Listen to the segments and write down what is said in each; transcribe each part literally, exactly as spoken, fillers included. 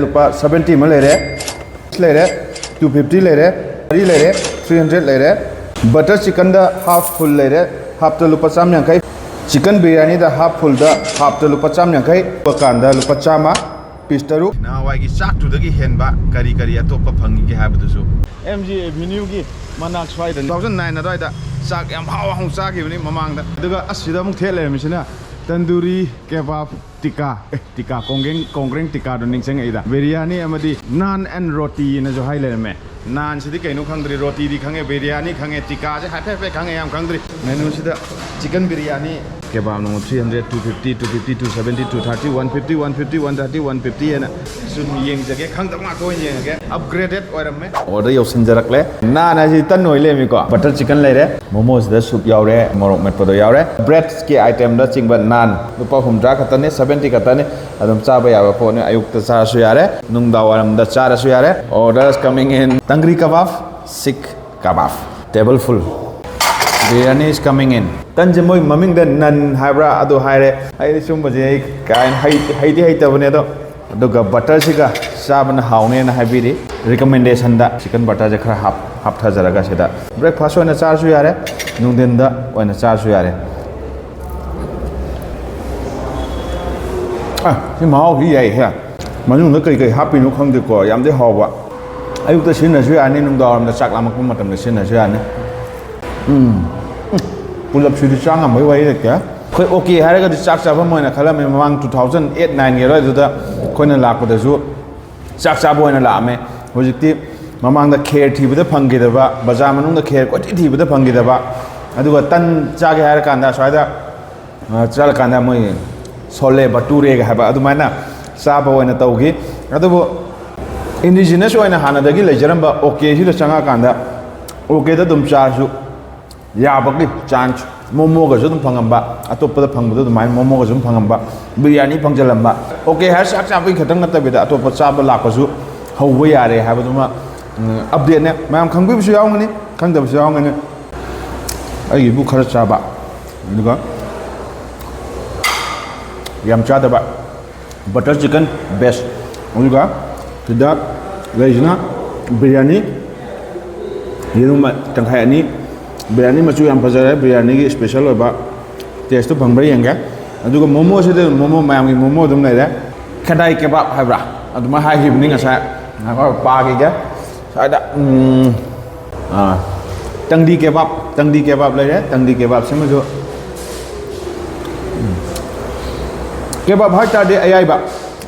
ꯂꯨꯄꯥ ꯁꯕꯦꯟꯇꯤ ꯑꯃ ꯂꯩꯔꯦ, ꯂꯩꯔꯦ, ꯇꯨ ꯐꯤꯐꯇꯤ ꯂꯩꯔꯦ, ꯊ꯭ꯔꯤ ꯂꯩꯔꯦ, ꯊ꯭ꯔꯤ ꯍꯟꯗ꯭ꯔꯦꯠ ꯂꯩꯔꯦ꯫ ꯕꯇꯔ ꯆꯤꯀꯟꯗ ꯍꯥꯐ ꯐꯨꯜ ꯂꯩꯔꯦ, ꯍꯥꯐꯇ ꯂꯨꯄꯥ ꯆꯥꯝ ꯌꯥꯡꯈꯩ꯫ ꯆꯤꯀꯟ ꯕꯤꯔꯌꯥꯅꯤꯗ ꯍꯥꯐ ꯐꯨꯜꯗ ꯍꯥꯐꯇ ꯂꯨꯄꯥ ꯆꯥꯝ ꯌꯥꯡꯈꯩ, ꯂꯨꯄꯥ ꯀꯥꯟꯗ ꯂꯨꯄꯥ ꯆꯥꯝꯃ꯫ ꯄꯤꯁ ꯇꯔꯨꯛ꯫ ꯅꯍꯥꯟꯋꯥꯏꯒꯤ ꯆꯥꯛꯇꯨꯗꯒꯤ ꯍꯦꯟꯕ ꯀꯔꯤ ꯀꯔꯤ ꯑꯇꯣꯞꯄ ꯐꯪꯉꯤꯒꯦ ꯍꯥꯏꯕꯗꯨꯁꯨ꯫ ꯑꯦꯝ ꯖꯤ ꯑꯦꯚꯦꯅ꯭ꯌꯨꯒꯤ ꯃꯅꯥꯛ ꯁ꯭ꯋꯥꯏꯗ two thousand nine ꯑꯗꯨꯋꯥꯏꯗ ꯆꯥꯛ ꯌꯥꯝ ꯍꯥꯎ ꯍꯥꯎ ꯆꯥꯈꯤꯕꯅꯤ ꯃꯃꯥꯡꯗ꯫ ꯑꯗꯨꯒ ꯑꯁꯤꯗ ꯑꯃꯨꯛ ꯊꯦꯠ ꯂꯩꯔꯝꯃꯤꯁꯤꯅ ꯇꯟꯗꯨꯔꯤ ꯀꯦꯕꯥꯕ ꯇꯤꯀꯥ꯫ ꯑꯦ, ꯇꯤꯀꯥ, ꯀꯣꯡꯒ꯭ꯔꯦꯡ, ꯀꯣꯡꯒ꯭ꯔꯦꯡ ꯇꯤꯀꯥꯗꯣ ꯅꯤꯡꯁꯤꯡꯉꯛꯏꯗ꯫ ꯕꯤꯔꯌꯥꯅꯤ ꯑꯃꯗꯤ ꯅꯥꯟ ꯑꯦꯟ ꯔꯣꯇꯤꯅꯁꯨ ꯍꯥꯏ ꯂꯩꯔꯝꯃꯦ꯫ ꯅꯥꯟꯁꯤꯗꯤ ꯀꯩꯅꯣ ꯈꯪꯗ꯭ꯔꯤ, ꯔꯣꯇꯤꯗꯤ ꯈꯪꯉꯦ, ꯕꯤꯔꯌꯥꯅꯤ ꯈꯪꯉꯦ, ꯇꯤꯀꯥꯁꯦ ꯍꯥꯏꯐꯦꯠ ꯍꯥꯏꯐꯦꯠ ꯈꯪꯉꯦ, ꯌꯥꯝ ꯈꯪꯗ꯭ꯔꯤ꯫ ꯃꯦꯅꯨꯁꯤꯗ ꯆꯤꯀꯟ ꯕꯤꯔꯌꯥꯅꯤ, ꯀꯦꯕꯥꯕ ꯅꯣꯡꯃ three hundred, two fifty, two fifty, two seventy, two thirty, one fifty, one fifty, one thirty, one fifty ꯍꯥꯏꯅ ꯁꯨꯝ ꯌꯦꯡꯖꯒꯦ, ꯈꯪꯗꯕ ꯉꯥꯛꯇ ꯑꯣꯏꯅ ꯌꯦꯡꯉꯒꯦ꯫ ꯑꯞꯒ꯭ꯔꯦꯗꯦꯠ ꯑꯣꯏꯔꯝꯃꯦ꯫ ꯑꯣꯔꯗꯔ ꯌꯧꯁꯤꯟꯖꯔꯛꯂꯦ꯫ ꯅꯥꯟ ꯍꯥꯏꯁꯤ ꯇꯟ ꯑꯣꯏ ꯂꯩꯔꯝꯃꯤꯀꯣ꯫ ꯕꯇꯔ ꯆꯤꯀꯟ ꯂꯩꯔꯦ, ꯃꯣꯃꯣꯁꯤꯗ ꯁꯨꯞ ꯌꯥꯎꯔꯦ, ꯃꯣꯔꯣꯛ ꯃꯦꯠꯄꯗꯣ ꯌꯥꯎꯔꯦ꯫ ꯕ꯭ꯔꯦꯗꯁꯀꯤ ꯑꯥꯏꯇꯦꯝꯗ ꯆꯤꯡꯕ ꯅꯥꯟ ꯂꯨꯄꯥ ꯍꯨꯝꯗ꯭ꯔꯥ ꯈꯛꯇꯅꯤ, ꯁꯕꯦꯟꯇꯤ ꯈꯛꯇꯅꯤ꯫ ꯑꯗꯨꯝ ꯆꯥꯕ ꯌꯥꯕ ꯄꯣꯠꯅꯤ꯫ ꯑꯌꯨꯛꯇ ꯆꯥꯔꯁꯨ ꯌꯥꯔꯦ, ꯅꯨꯡꯗꯥꯡ ꯋꯥꯏꯔꯝꯗ ꯆꯥꯔꯁꯨ ꯌꯥꯔꯦ꯫ Orders coming in. Tangri kebab, sikh kebab, table full. Biryani is coming in. ꯇꯟꯁꯦ ꯃꯣꯏ ꯃꯃꯤꯡꯗ ꯅꯟ ꯍꯥꯏꯕ꯭ꯔꯥ ꯑꯗꯨ ꯍꯥꯏꯔꯦ꯫ ꯑꯩꯗꯤ ꯁꯨꯝꯕꯁꯦ ꯑꯩ ꯀꯥ ꯍꯦꯟꯅ ꯍꯩ-, ꯍꯩꯗꯤ ꯍꯩꯇꯕꯅꯦ, ꯑꯗꯣ ꯑꯗꯨꯒ ꯕꯇꯔꯁꯤꯒ ꯆꯥꯕꯅ ꯍꯥꯎꯅꯦꯅ ꯍꯥꯏꯕꯤꯔꯤ꯫ ꯔꯤꯀꯃꯦꯟꯗꯦꯁꯟꯗ ꯆꯤꯀꯟ ꯕꯇꯔꯁꯦ ꯈꯔ ꯍꯥꯞ-, ꯍꯥꯞꯊꯖꯔꯒ ꯁꯤꯗ ꯕ꯭ꯔꯦꯛꯐꯥꯁ ꯑꯣꯏꯅ ꯆꯥꯔꯁꯨ ꯌꯥꯔꯦ, ꯅꯨꯡꯊꯤꯟꯗ ꯑꯣꯏꯅ ꯆꯥꯔꯁꯨ ꯌꯥꯔꯦ꯫ ꯑ, ꯁꯤ ꯃꯍꯥꯎꯁꯤ ꯌꯥꯏꯍꯦ꯫ ꯃꯅꯨꯡꯗ ꯀꯩ ꯀꯩ ꯍꯥꯞꯄꯤꯅꯣ ꯈꯪꯗꯦꯀꯣ, ꯌꯥꯝꯗꯤ ꯍꯥꯎꯕ꯫ ꯑꯌꯨꯛꯇ ꯁꯤꯖꯤꯟꯅꯁꯨ ꯌꯥꯅꯤ, ꯅꯨꯡꯗꯥꯡꯋꯥꯏꯔꯝꯗ ꯆꯥꯛ ꯂꯥꯝꯃꯛꯄ ꯃꯇꯝꯗ ꯁꯤꯖꯤꯟꯅꯁꯨ ꯌꯥꯅꯤ꯫ ꯎꯝ꯫ ꯎꯝ꯫ ꯄꯨꯂꯞꯁꯤꯗꯤ ꯆꯥ ꯉꯝꯕꯒꯤ ꯋꯥꯔꯤ ꯂꯩꯇꯦ꯫ ꯑꯩꯈꯣꯏ ꯑꯣꯀꯦ ꯍꯥꯏꯔꯒꯗꯤ ꯆꯥꯛ ꯆꯥꯐꯝ ꯑꯣꯏꯅ ꯈꯜꯂꯝꯃꯤ꯫ ꯃꯃꯥꯡ two thousand eight nineꯒꯤ ꯑꯗꯨꯋꯥꯏꯗꯨꯗ ꯑꯩꯈꯣꯏꯅ ꯂꯥꯛꯄꯗꯁꯨ ꯆꯥꯛ ꯆꯥꯕ ꯑꯣꯏꯅ ꯂꯥꯛꯑꯝꯃꯦ꯫ ꯍꯧꯖꯤꯛꯇꯤ ꯃꯃꯥꯡꯗ ꯈꯦꯔ ꯊꯤꯕꯗ ꯐꯪꯈꯤꯗꯕ, ꯕꯖꯥꯔ ꯃꯅꯨꯡꯗ ꯈꯦꯔ ꯀꯣꯏꯊꯤ ꯊꯤꯕꯗ ꯐꯪꯈꯤꯗꯕ, ꯑꯗꯨꯒ ꯇꯟ ꯆꯥꯒꯦ ꯍꯥꯏꯔ ꯀꯥꯟꯗ ꯑꯁ꯭ꯋꯥꯏꯗ, ꯑ, ꯆꯠꯂꯀꯥꯟꯗ ꯃꯣꯏ ꯁꯣꯂꯦ ꯚꯇꯨꯔꯦꯒ ꯍꯥꯏꯕ ꯑꯗꯨꯃꯥꯏꯅ ꯆꯥꯕ ꯑꯣꯏꯅ ꯇꯧꯈꯤ꯫ ꯑꯗꯨꯕꯨ ꯏꯟꯗꯤꯖꯤꯅꯁ ꯑꯣꯏꯅ ꯍꯥꯟꯅꯗꯒꯤ ꯂꯩꯖꯔꯝꯕ ꯑꯣꯀꯦꯁꯤꯗ ꯆꯪꯉꯀꯥꯟꯗ ꯑꯣꯀꯦꯗ ꯑꯗꯨꯝ ꯆꯥꯔꯁꯨ ꯌꯥꯕꯒꯤ ꯆꯥꯟꯁ, ꯃꯣꯃꯣꯒꯁꯨ ꯑꯗꯨꯝ ꯐꯪꯉꯝꯕ, ꯑꯇꯣꯞꯄꯗ ꯐꯪꯕꯗꯣ ꯑꯗꯨꯃꯥꯏꯅ ꯃꯣꯃꯣꯒꯁꯨ ꯑꯗꯨꯝ ꯐꯪꯉꯝꯕ, ꯕꯤꯔꯌꯥꯅꯤ ꯐꯪꯖꯜꯂꯝꯕ꯫ ꯑꯣꯀꯦ ꯍꯥꯏꯔ ꯆꯥꯛ ꯆꯥꯕꯒꯤ ꯈꯛꯇꯪ ꯅꯠꯇꯕꯤꯗ ꯑꯇꯣꯞꯄ ꯆꯥꯕ ꯂꯥꯛꯄꯁꯨ ꯍꯧꯕ ꯌꯥꯔꯦ ꯍꯥꯏꯕꯗꯨꯃ, ꯎꯝ, ꯑꯞꯗꯦꯠꯅꯦ꯫ ꯃꯌꯥꯝ ꯈꯪꯕꯤꯕꯁꯨ ꯌꯥꯎꯔꯝꯒꯅꯤ, ꯈꯪꯗꯕꯁꯨ ꯌꯥꯎꯔꯝꯒꯅꯤ꯫ ꯑꯩꯒꯤꯕꯨ ꯈꯔ ꯆꯥꯕ, ꯑꯗꯨꯒ ꯌꯥꯝ ꯆꯥꯗꯕ꯫ ꯕꯇꯔ ꯆꯤꯀꯟ ꯕꯦꯁ꯫ ꯑꯗꯨꯒ ꯁꯤꯗ ꯂꯩꯁꯤꯅ ꯕꯤꯔꯌꯥꯅꯤ, ꯌꯦꯔꯨꯝ ꯇꯪꯈꯥꯏ ꯑꯅꯤ, ꯕꯤꯔꯌꯥꯅꯤ ꯃꯆꯨ ꯌꯥꯝ ꯐꯖꯔꯦ, ꯕꯤꯔꯌꯥꯅꯤꯒꯤ ꯏꯁꯄꯦꯁꯦꯜ ꯑꯣꯏꯕ ꯇꯦꯁꯇꯨ ꯐꯪꯕ꯭ꯔꯥ ꯌꯦꯡꯒꯦ꯫ ꯑꯗꯨꯒ ꯃꯣꯃꯣꯁꯤꯗ ꯃꯣꯃꯣ, ꯃꯌꯥꯝꯒꯤ ꯃꯣꯃꯣ ꯑꯗꯨꯝ ꯂꯩꯔꯦ꯫ ꯈꯦꯗꯥꯏ ꯀꯦꯕꯥꯞ ꯍꯥꯏꯕ꯭ꯔꯥ, ꯑꯗꯨꯃꯥꯏꯅ ꯍꯥꯏꯈꯤꯕꯅꯤ ꯉꯁꯥꯏ꯫ ꯉꯥꯏꯈꯣ, ꯄꯥꯈꯤꯒꯦ꯫ ꯁ꯭ꯋꯥꯏꯗ, ꯎꯝ, ꯑꯥ, ꯇꯪꯗꯤ ꯀꯦꯕꯥꯞ, ꯇꯪꯗꯤ ꯀꯦꯕꯥꯞ ꯂꯩꯔꯦ꯫ ꯇꯪꯗꯤ ꯀꯦꯕꯥꯞꯁꯤꯃꯁꯨ, ꯎꯝ, ꯀꯦꯕꯥꯞ ꯍꯥꯏ ꯇꯥꯔꯗꯤ ꯑꯌꯥꯏꯕ,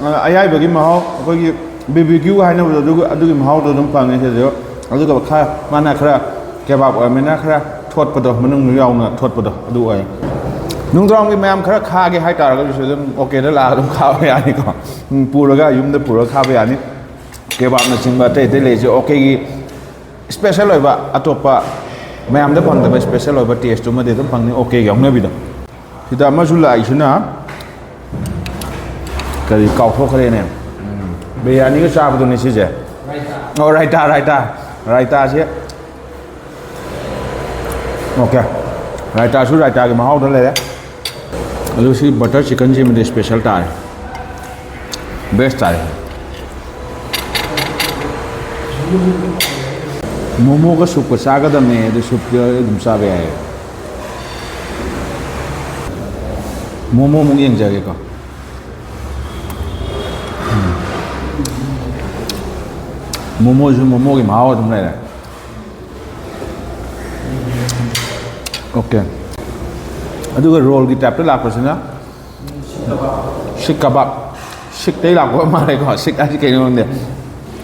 ꯑ, ꯑꯌꯥꯏꯕꯒꯤ ꯃꯍꯥꯎ, ꯑꯩꯈꯣꯏꯒꯤ ꯕꯤ ꯕꯤ ꯀ꯭ꯌꯨ ꯍꯥꯏꯅꯕꯗꯣ, ꯑꯗꯨꯒꯤ, ꯑꯗꯨꯒꯤ ꯃꯍꯥꯎꯗꯣ ꯑꯗꯨꯝ ꯐꯪꯉꯦ ꯁꯤꯁꯨ꯫ ꯑꯗꯨꯒ ꯈꯔ, ꯃꯥꯅ ꯈꯔ ꯀꯦꯕꯥꯞ ꯑꯣꯏꯔꯕꯅꯤꯅ ꯈꯔ ꯊꯣꯠꯄꯗꯣ, ꯃꯅꯨꯡ ꯌꯥꯎꯅ ꯊꯣꯠꯄꯗꯣ ꯑꯗꯨ ꯑꯣꯏ꯫ ꯅꯨꯡꯗꯥꯡꯒꯤ ꯃꯌꯥꯝ ꯈꯔ ꯈꯥꯒꯦ ꯍꯥꯏꯇꯥꯔꯒꯁꯨ ꯑꯗꯨꯝ ꯑꯣꯀꯦꯗ ꯂꯥꯛꯑꯒ ꯑꯗꯨꯝ ꯈꯥꯕ ꯌꯥꯅꯤꯀꯣ꯫ ꯎꯝ, ꯄꯨꯔꯒ, ꯌꯨꯝꯗ ꯄꯨꯔꯒ ꯈꯥꯕ ꯌꯥꯅꯤ꯫ ꯀꯦꯕꯥꯞꯅꯆꯤꯡꯕ ꯑꯇꯩ ꯑꯇꯩ ꯂꯩꯔꯤꯁꯦ ꯑꯣꯀꯦꯒꯤ ꯏꯁꯄꯦꯁꯦꯜ ꯑꯣꯏꯕ, ꯑꯇꯣꯞꯄ ꯃꯌꯥꯝꯗ ꯐꯪꯗꯕ ꯏꯁꯄꯦꯁꯦꯜ ꯑꯣꯏꯕ ꯇꯦꯁꯇꯨꯃꯗꯤ ꯑꯗꯨꯝ ꯐꯪꯅꯤ ꯑꯣꯀꯦꯒꯤ ꯍꯧꯅꯕꯤꯗꯣ꯫ ꯁꯤꯗ ꯑꯃꯁꯨ ꯂꯥꯛꯏꯁꯤꯅ ꯀꯔꯤ ꯀꯥꯎꯊꯣꯛꯈ꯭ꯔꯦꯅꯦ꯫ ꯎꯝ, ꯕꯤꯔꯌꯥꯅꯤꯒ ꯆꯥꯕꯗꯨꯅꯦ ꯁꯤꯁꯦ꯫ ꯑꯣ, ꯔꯥꯏꯇꯥ, ꯔꯥꯏꯇꯥ꯫ ꯔꯥꯏꯇꯥꯁꯦ, ꯑꯣꯀꯦ, ꯔꯥꯏꯇꯥꯁꯨ ꯔꯥꯏꯇꯥꯒꯤ ꯃꯍꯥꯎꯗ ꯂꯩꯔꯦ꯫ ꯑꯗꯨ ꯁꯤ ꯕꯇꯔ ꯆꯤꯀꯟꯁꯤꯃꯗꯤ ꯏꯁꯄꯦꯁꯦꯜ ꯇꯥꯔꯦ, ꯕꯦꯁ ꯇꯥꯔꯦ꯫ ꯃꯣꯃꯣꯒ ꯁꯨꯞꯀ ꯆꯥꯒꯗꯕꯅꯦ, ꯑꯗꯨ ꯁꯨꯞꯇ ꯑꯗꯨꯝ ꯆꯥꯕ ꯌꯥꯏꯌꯦ꯫ ꯃꯣꯃꯣ ꯑꯃꯨꯛ ꯌꯦꯡꯖꯒꯦꯀꯣ꯫ ꯎꯝ꯫ ꯃꯣꯃꯣꯁꯨ ꯃꯣꯃꯣꯒꯤ ꯃꯍꯥꯎ ꯑꯗꯨꯝ ꯂꯩꯔꯦ꯫ ꯑꯣꯀꯦ꯫ ꯑꯗꯨꯒ ꯔꯣꯜꯒꯤ ꯇꯥꯏꯞꯇ ꯂꯥꯛꯄꯁꯤꯅ ꯁꯤꯛ ꯀꯕꯥꯕ꯫ ꯁꯤꯛꯇꯩ ꯂꯥꯛꯄ ꯃꯥꯜꯂꯦꯀꯣ꯫ ꯁꯤꯛ ꯍꯥꯏꯁꯤ ꯀꯩꯅꯣ ꯈꯪꯗꯦ꯫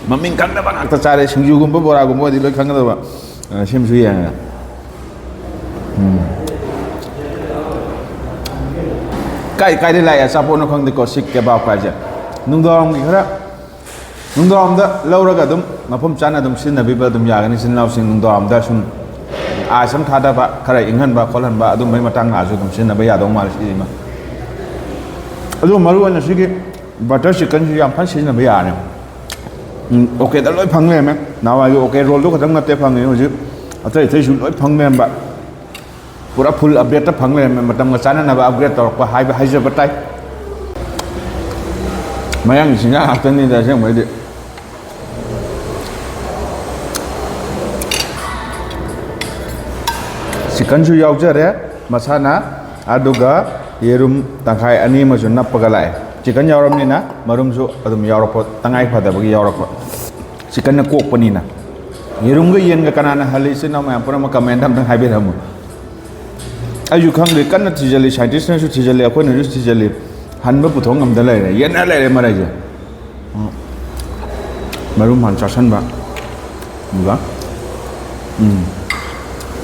ꯃꯃꯤꯡ ꯈꯪꯗꯕ ꯉꯥꯛꯇ ꯆꯥꯔꯦ꯫ ꯁꯤꯡꯖꯨꯒꯨꯝꯕ, ꯕꯣꯔꯥꯒꯨꯝꯕ ꯑꯣꯏꯗꯤ ꯂꯣꯏ ꯈꯪꯒꯗꯕ꯫ ꯑ, ꯁꯤꯃꯁꯨ ꯌꯦꯡꯉꯒ꯫ ꯎꯝ꯫ ꯀꯥꯏ ꯀꯥꯏꯗꯩ ꯂꯥꯛꯑꯦ ꯑꯆꯥꯄꯣꯠꯅꯣ ꯈꯪꯗꯦꯀꯣ, ꯁꯤꯛ ꯀꯦꯕꯥꯕ ꯀꯥꯏꯁꯦ꯫ ꯅꯨꯡꯗꯥꯡꯋꯥꯏꯔꯝꯒꯤ ꯈꯔ, ꯅꯨꯡꯗꯥꯡꯋꯥꯏꯔꯝꯗ ꯂꯧꯔꯒ ꯑꯗꯨꯝ ꯃꯐꯝ ꯆꯥꯅ ꯑꯗꯨꯝ ꯁꯤꯖꯤꯟꯅꯕꯤꯕ ꯑꯗꯨꯝ ꯌꯥꯒꯅꯤ꯫ ꯏꯆꯤꯟ ꯏꯅꯥꯎꯁꯤꯡ ꯅꯨꯡꯗꯥꯡꯋꯥꯏꯔꯝꯗ ꯁꯨꯝ ꯑꯥꯏꯁ ꯑꯃ ꯊꯥꯗꯕ, ꯈꯔ ꯏꯪꯍꯟꯕ ꯈꯣꯠꯍꯟꯕ, ꯑꯗꯨꯝꯕꯩ ꯃꯇꯥꯡ ꯂꯥꯛꯑꯁꯨ ꯑꯗꯨꯝ ꯁꯤꯖꯤꯟꯅꯕ ꯌꯥꯗꯧ ꯃꯥꯜꯂꯦ ꯁꯤꯁꯤꯃ꯫ ꯑꯗꯨꯒ ꯃꯔꯨ ꯑꯣꯏꯅ ꯁꯤꯒꯤ ꯕꯇꯔ ꯆꯤꯀꯟꯁꯤ ꯌꯥꯝ ꯐꯖꯅ ꯁꯤꯖꯤꯟꯅꯕ ꯌꯥꯔꯦ꯫ ꯎꯝ, ꯑꯣꯀꯦꯗ ꯂꯣꯏ ꯐꯪ ꯂꯩꯔꯝꯃꯦ꯫ ꯅꯍꯥꯟꯋꯥꯏꯒꯤ ꯑꯣꯀꯦ ꯔꯣꯜꯗꯨ ꯈꯛꯇꯪ ꯅꯠꯇꯦ ꯐꯪꯉꯤ, ꯍꯧꯖꯤꯛ ꯑꯇꯩ ꯑꯇꯩꯁꯨ ꯂꯣꯏ ꯐꯪ ꯂꯩꯔꯝꯕ꯫ ꯄꯨꯔꯥ ꯐꯨꯜ ꯑꯞꯗꯦꯠꯇ ꯐꯪ ꯂꯩꯔꯝꯃꯦ꯫ ꯃꯇꯝꯒ ꯆꯥꯟꯅꯅꯕ ꯑꯞꯒ꯭ꯔꯦꯗ ꯇꯧꯔꯛꯄ ꯍꯥꯏꯕ ꯍꯥꯏꯖꯕ ꯇꯥꯏ꯫ ꯃꯌꯥꯡꯒꯤ ꯆꯤꯟꯖꯥꯛ ꯉꯥꯛꯇꯅꯤꯗ ꯑꯁꯦꯡꯕꯩꯗꯤ꯫ ꯆꯤꯛꯀꯟꯁꯨ ꯌꯥꯎꯖꯔꯦ ꯃꯁꯥꯅ, ꯑꯗꯨꯒ ꯌꯦꯔꯨꯝ ꯇꯪꯈꯥꯏ ꯑꯅꯤ ꯑꯃꯁꯨ ꯅꯞꯄꯒ ꯂꯥꯛꯑꯦ꯫ ꯆꯤꯛꯀꯟ ꯌꯥꯎꯔꯕꯅꯤꯅ ꯃꯔꯨꯝꯁꯨ ꯑꯗꯨꯝ ꯌꯥꯎꯔꯛꯄ, ꯇꯉꯥꯏ ꯐꯗꯕꯒꯤ ꯌꯥꯎꯔꯛꯄ꯫ ꯆꯤꯛꯀꯟꯅ ꯀꯣꯛꯄꯅꯤꯅ꯫ ꯌꯦꯔꯨꯝꯒ ꯌꯦꯟꯒ ꯀꯅꯥꯅ ꯍꯜꯂꯤ? ꯏꯆꯤꯟ ꯏꯅꯥꯎ ꯃꯌꯥꯝ ꯄꯨꯝꯅꯃꯛ ꯀꯃꯦꯟꯗ ꯑꯝꯇꯪ ꯍꯥꯏꯕꯤꯔꯝꯃꯨ꯫ ꯑꯩꯁꯨ ꯈꯪꯗꯦ, ꯀꯟꯅ ꯊꯤꯖꯤꯜꯂꯤ, ꯁꯥꯏꯟꯇꯤꯁꯅꯁꯨ ꯊꯤꯖꯤꯜꯂꯤ, ꯑꯩꯈꯣꯏꯅꯁꯨ ꯊꯤꯖꯤꯜꯂꯤ, ꯍꯟꯕ ꯄꯨꯊꯣꯛ ꯉꯝꯗ ꯂꯩꯔꯦ, ꯌꯦꯠꯅ ꯂꯩꯔꯦ ꯃꯔꯩꯁꯦ꯫ ꯎꯝ꯫ ꯃꯔꯨꯝ ꯍꯥꯟꯅ ꯆꯥꯁꯟꯕ꯫ ꯑꯗꯨꯒ, ꯎꯝ,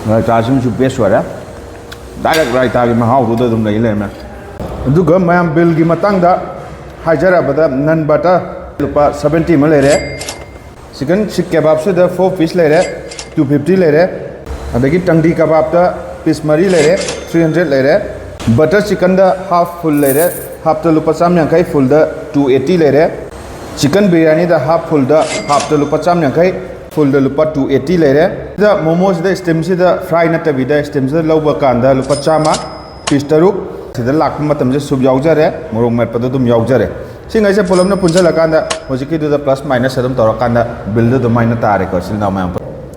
ꯔꯥꯏꯇꯥꯁꯤꯃꯁꯨ ꯕꯦꯁ ꯑꯣꯏꯔꯦ꯫ ꯗꯥꯏꯔꯦꯛ ꯔꯥꯏꯇꯥꯒꯤ ꯃꯍꯥꯎꯗꯨꯗ ꯑꯗꯨꯝ ꯂꯩ ꯂꯩꯔꯝꯃꯦ꯫ ꯑꯗꯨꯒ ꯃꯌꯥꯝ ꯕꯤꯜꯒꯤ ꯃꯇꯥꯡꯗ ꯍꯥꯏꯖꯔꯕꯗ, ꯅꯟ ꯕꯇꯔ ꯂꯨꯄꯥ ꯁꯕꯦꯟꯇꯤ ꯑꯃ ꯂꯩꯔꯦ꯫ ꯆꯤꯛꯀꯟ ꯁꯤꯛ ꯀꯦꯕꯥꯞꯁꯤꯗ ꯐꯣꯔ ꯄꯤꯁ ꯂꯩꯔꯦ, ꯇꯨ ꯐꯤꯐꯇꯤ ꯂꯩꯔꯦ꯫ ꯑꯗꯒꯤ ꯇꯪꯗꯤ ꯀꯕꯥꯞꯇ ꯄꯤꯁ ꯃꯔꯤ ꯂꯩꯔꯦ, ꯊ꯭ꯔꯤ ꯍꯟꯗ꯭ꯔꯦꯠ ꯂꯩꯔꯦ꯫ ꯕꯇꯔ ꯆꯤꯛꯀꯟꯗ ꯍꯥꯐ ꯐꯨꯜ ꯂꯩꯔꯦ, ꯍꯥꯐꯇ ꯂꯨꯄꯥ ꯆꯥꯝ ꯌꯥꯡꯈꯩ, ꯐꯨꯜꯗ ꯇꯨ ꯑꯩꯠꯇꯤ ꯂꯩꯔꯦ꯫ ꯆꯤꯛꯀꯟ ꯕꯤꯔꯌꯥꯅꯤꯗ ꯍꯥꯐ ꯐꯨꯜꯗ, ꯍꯥꯐꯇ ꯂꯨꯄꯥ ꯆꯥꯝ ꯌꯥꯡꯈꯩ, ꯐꯨꯜꯗ ꯂꯨꯄꯥ ꯇꯨ ꯑꯩꯠꯇꯤ ꯂꯩꯔꯦ꯫ ꯁꯤꯗ ꯃꯣꯃꯣꯁꯤꯗ ꯁ꯭ꯇꯤꯝꯁꯤꯗ, ꯐ꯭ꯔꯥꯏ ꯅꯠꯇꯕꯤꯗ ꯁ꯭ꯇꯤꯝꯁꯤꯗ ꯂꯧꯕ ꯀꯥꯟꯗ ꯂꯨꯄꯥ ꯆꯥꯝꯃ, ꯄꯤꯁ ꯇꯔꯨꯛ꯫ ꯁꯤꯗ ꯂꯥꯛꯄ ꯃꯇꯝꯁꯦ ꯁꯨꯞ ꯌꯥꯎꯖꯔꯦ, ꯃꯣꯔꯣꯛ ꯃꯦꯠꯄꯗꯣ ꯑꯗꯨꯝ ꯌꯥꯎꯖꯔꯦ꯫ ꯁꯤꯉꯩꯁꯦ ꯄꯨꯂꯞꯅ ꯄꯨꯟꯁꯤꯜꯂꯀꯥꯟꯗ ꯍꯧꯖꯤꯛꯀꯤꯗꯨꯗ ꯄ꯭ꯂꯁ ꯃꯥꯏꯅꯁ ꯑꯗꯨꯝ ꯇꯧꯔꯀꯥꯟꯗ ꯕꯤꯜꯗꯨ ꯑꯗꯨꯃꯥꯏꯅ ꯇꯥꯔꯦꯀꯣ, ꯏꯆꯤꯜ ꯏꯅꯥꯎ ꯃꯌꯥꯝ꯫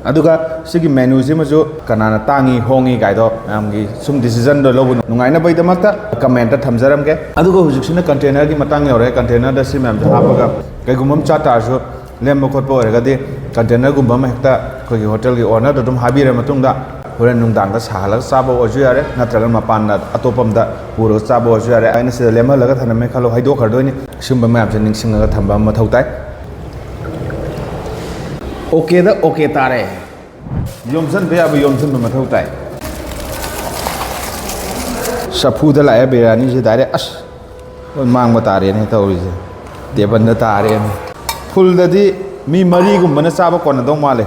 ꯑꯗꯨꯒ ꯁꯤꯒꯤ ꯃꯦꯅꯨꯁꯤꯃꯁꯨ ꯀꯅꯥꯅ ꯇꯥꯡꯉꯤ ꯍꯣꯡꯉꯤ ꯀꯥꯏꯗꯣ ꯃꯌꯥꯝꯒꯤ ꯁꯨꯝ ꯗꯤꯁꯤꯖꯟꯗꯣ ꯂꯧꯕ ꯅꯨꯡꯉꯥꯏꯅꯕꯒꯤꯗꯃꯛꯇ ꯀꯃꯦꯟꯇ ꯊꯝꯖꯔꯝꯒꯦ꯫ ꯑꯗꯨꯒ ꯍꯧꯖꯤꯛꯁꯤꯅ ꯀꯟꯇꯦꯅꯔꯒꯤ ꯃꯇꯥꯡ ꯌꯧꯔꯦ꯫ ꯀꯟꯇꯦꯅꯔꯗ ꯁꯤ ꯃꯌꯥꯝꯁꯦ ꯍꯥꯞꯄꯒ ꯀꯩꯒꯨꯝꯕ ꯑꯃ ꯆꯥ ꯇꯥꯔꯁꯨ, ꯂꯦꯝꯕ ꯈꯣꯠꯄ ꯑꯣꯏꯔꯒꯗꯤ ꯀꯟꯇꯦꯅꯔꯒꯨꯝꯕ ꯑꯃ ꯍꯦꯛꯇ ꯑꯩꯈꯣꯏꯒꯤ ꯍꯣꯇꯦꯜꯒꯤ ꯑꯣꯅꯔꯗ ꯑꯗꯨꯝ ꯍꯥꯏꯕꯤꯔ ꯃꯇꯨꯡꯗ ꯍꯣꯔꯦꯟ ꯅꯨꯡꯗꯥꯡꯗ ꯁꯥꯍꯜꯂꯒ ꯆꯥꯕ ꯑꯣꯏꯔꯁꯨ ꯌꯥꯔꯦ, ꯅꯠꯇ꯭ꯔꯒ ꯃꯄꯥꯟꯗ ꯑꯇꯣꯞꯄ ꯑꯝꯗ ꯄꯨꯔꯒ ꯆꯥꯕ ꯑꯣꯏꯔꯁꯨ ꯌꯥꯔꯦ꯫ ꯑꯩꯅ ꯁꯤꯗ ꯂꯦꯝꯍꯜꯂꯒ ꯊꯝꯂꯝꯃꯦ ꯈꯜꯂꯣ, ꯍꯩꯗꯣꯛꯈ꯭ꯔꯗꯣꯏꯅꯤ꯫ ꯁꯤꯒꯨꯝꯕ ꯃꯌꯥꯝꯁꯦ ꯅꯤꯡꯁꯤꯡꯉꯒ ꯊꯝꯕ ꯑꯃ ꯃꯊꯧ ꯇꯥꯏ꯫ ꯑꯣꯀꯦꯗ ꯑꯣꯀꯦ ꯇꯥꯔꯦ꯫ ꯌꯣꯝꯁꯤꯟꯕ ꯌꯥꯕ ꯌꯣꯝꯁꯤꯟꯕ ꯃꯊꯧ ꯇꯥꯏ꯫ ꯆꯐꯨꯗ ꯂꯥꯛꯑꯦ ꯕꯤꯔꯌꯥꯅꯤꯁꯦ ꯗꯥꯏꯔꯦꯛ꯫ ꯑꯁ! ꯂꯣꯏ ꯃꯥꯡꯕ ꯇꯥꯔꯦꯅꯦ ꯇꯧꯔꯤꯁꯦ꯫ ꯇꯦꯕꯜꯗ ꯇꯥꯔꯦꯅꯦ꯫ ꯐꯨꯜꯗꯗꯤ ꯃꯤ ꯃꯔꯤꯒꯨꯝꯕꯅ ꯆꯥꯕ ꯀꯣꯟꯅꯗꯧ ꯃꯥꯜꯂꯦ꯫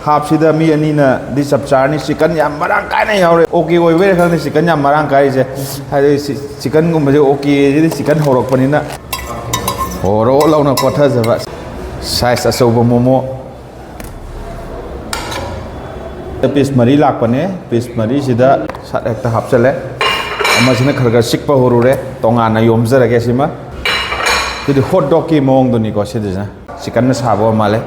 ꯍꯥꯞꯁꯤꯗ ꯃꯤ ꯑꯅꯤꯅꯗꯤ ꯆꯞ ꯆꯥꯔꯅꯤ꯫ ꯆꯤꯛꯀꯟ ꯌꯥꯝ ꯃꯔꯥꯡ ꯀꯥꯏꯅ ꯌꯥꯎꯔꯦ꯫ ꯑꯣꯀꯦ ꯑꯣꯏꯕꯩꯔꯥ ꯈꯪꯗꯦ, ꯆꯤꯛꯀꯟ ꯌꯥꯝ ꯃꯔꯥꯡ ꯀꯥꯏꯔꯤꯁꯦ꯫ ꯍꯥꯏꯗꯤ ꯆꯤ-, ꯆꯤꯛꯀꯟꯒꯨꯝꯕꯁꯦ ꯑꯣꯀꯦꯁꯤꯗꯤ ꯆꯤꯛꯀꯟ ꯍꯧꯔꯛꯄꯅꯤꯅ ꯍꯣꯔꯣ ꯂꯥꯎꯅ ꯀꯣꯠꯊꯖꯕ꯫ ꯁꯥꯏꯖ ꯑꯆꯧꯕ ꯃꯣꯃꯣ꯫ ꯄꯤꯁ ꯃꯔꯤ ꯂꯥꯛꯄꯅꯦ꯫ ꯄꯤꯁ ꯃꯔꯤꯁꯤꯗ ꯁꯠ ꯍꯦꯛꯇ ꯍꯥꯞꯆꯜꯂꯦ꯫ ꯑꯃꯁꯤꯅ ꯈꯔ ꯈꯔ ꯆꯤꯛꯄ ꯍꯧꯔꯨꯔꯦ꯫ ꯇꯣꯉꯥꯟꯅ ꯌꯣꯝꯖꯔꯒꯦ ꯁꯤꯃ꯫ ꯑꯗꯨꯗꯤ ꯍꯣꯠ ꯗꯣꯛꯀꯤ ꯃꯑꯣꯡꯗꯨꯅꯤꯀꯣ ꯁꯤꯗꯁꯤꯅ꯫ ꯆꯤꯀꯟꯅ ꯁꯥꯕ ꯑꯣꯏꯔ ꯃꯥꯜꯂꯦ꯫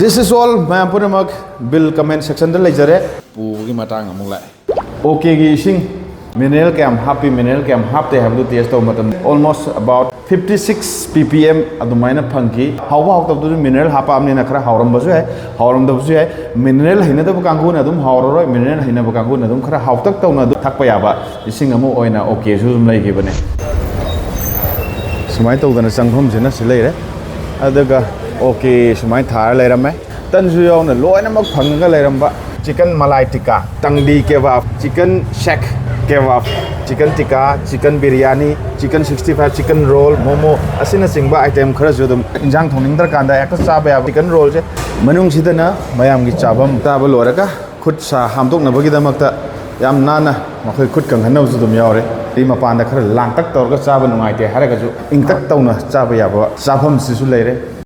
This is all, ꯃꯌꯥꯝ ꯄꯨꯝꯅꯃꯛ꯫ ꯕꯤꯜ ꯀꯃꯦꯟ ꯁꯦꯛꯁꯟꯗ ꯂꯩꯖꯔꯦ꯫ ꯄꯨꯕꯒꯤ ꯃꯇꯥꯡ ꯑꯃꯨꯛ ꯂꯥꯛꯑꯦ꯫ ꯑꯣꯀꯦꯒꯤ ꯏꯁꯤꯡ ꯃꯤꯅꯔꯦꯜ ꯀꯌꯥꯝ ꯍꯥꯞꯄꯤ, ꯃꯤꯅꯔꯦꯜ ꯀꯌꯥꯝ ꯍꯥꯞꯇꯦ ꯍꯥꯏꯕꯗꯨ ꯇꯦꯁ ꯇꯧꯕ ꯃꯇꯝꯗ almost about fifty six P P M ꯑꯗꯨꯃꯥꯏꯅ ꯐꯪꯈꯤ꯫ ꯍꯥꯎꯕ ꯍꯥꯎꯇꯕꯗꯨꯗꯤ ꯃꯤꯅꯔꯦꯜ ꯍꯥꯞꯄꯛꯑꯕꯅꯤꯅ ꯈꯔ ꯍꯥꯎꯔꯝꯕꯁꯨ ꯌꯥꯏ, ꯍꯥꯎꯔꯝꯗꯕꯁꯨ ꯌꯥꯏ꯫ ꯃꯤꯅꯔꯦꯜ ꯍꯩꯅꯗꯕ ꯀꯥꯡꯕꯨꯅ ꯑꯗꯨꯝ ꯍꯥꯎꯔꯔꯣꯏ, ꯃꯤꯅꯔꯦꯜ ꯍꯩꯅꯕ ꯀꯥꯡꯕꯨꯅ ꯑꯗꯨꯝ ꯈꯔ ꯍꯥꯎꯇꯛ ꯇꯧꯅ ꯑꯗꯨꯝ ꯊꯛꯄ ꯌꯥꯕ ꯏꯁꯤꯡ ꯑꯃ ꯑꯣꯏꯅ ꯑꯣꯀꯦꯁꯨ ꯑꯗꯨꯝ ꯂꯩꯈꯤꯕꯅꯦ꯫ ꯁꯨꯃꯥꯏꯅ ꯇꯧꯗꯅ ꯆꯪꯐꯝꯁꯤꯅ ꯁꯤ ꯂꯩꯔꯦ꯫ ꯑꯗꯨꯒ ꯑꯣꯀꯦ ꯁꯨꯃꯥꯏꯅ ꯊꯥꯔ ꯂꯩꯔꯝꯃꯦ꯫ ꯇꯟꯁꯨ ꯌꯥꯎꯅ ꯂꯣꯏꯅꯃꯛ ꯐꯪꯉꯒ ꯂꯩꯔꯝꯕ꯫ ꯆꯤꯀꯟ ꯃꯂꯥꯏ ꯇꯤꯀꯥ, ꯇꯪꯗꯤ kebab, chicken seekh kebab, chicken tikka, chicken biryani, chicken sixty five, chicken roll, momo ꯑꯁꯤꯅꯆꯤꯡꯕ ꯑꯥꯏꯇꯦꯝ ꯈꯔꯁꯨ ꯑꯗꯨꯝ ꯏꯟꯖꯥꯡ ꯊꯣꯡꯅꯤꯡꯗ꯭ꯔꯀꯥꯟꯗ ꯍꯦꯛꯇ ꯆꯥꯕ ꯌꯥꯕ ꯆꯤꯀꯟ ꯔꯣꯜꯁꯦ꯫ ꯃꯅꯨꯡꯁꯤꯗꯅ ꯃꯌꯥꯝꯒꯤ ꯆꯥꯐꯝ꯫ ꯆꯥꯕ ꯂꯣꯏꯔꯒ ꯈꯨꯠ ꯁꯥ ꯍꯥꯝꯗꯣꯛꯅꯕꯒꯤꯗꯃꯛꯇ ꯌꯥꯝ ꯅꯥꯟꯅ ꯃꯈꯣꯏ ꯈꯨꯠ ꯀꯪꯍꯟꯅꯕꯁꯨ ꯑꯗꯨꯝ ꯌꯥꯎꯔꯦ꯫ ꯑꯩ ꯃꯄꯥꯟꯗ ꯈꯔ ꯂꯥꯡꯇꯛ ꯇꯧꯔꯒ ꯆꯥꯕ ꯅꯨꯡꯉꯥꯏꯇꯦ ꯍꯥꯏꯔꯒꯁꯨ ꯏꯪꯇꯛ ꯇꯧꯅ ꯆꯥꯕ ꯌꯥꯕ ꯆꯥꯐꯝꯁꯤꯁꯨ ꯂꯩꯔꯦ꯫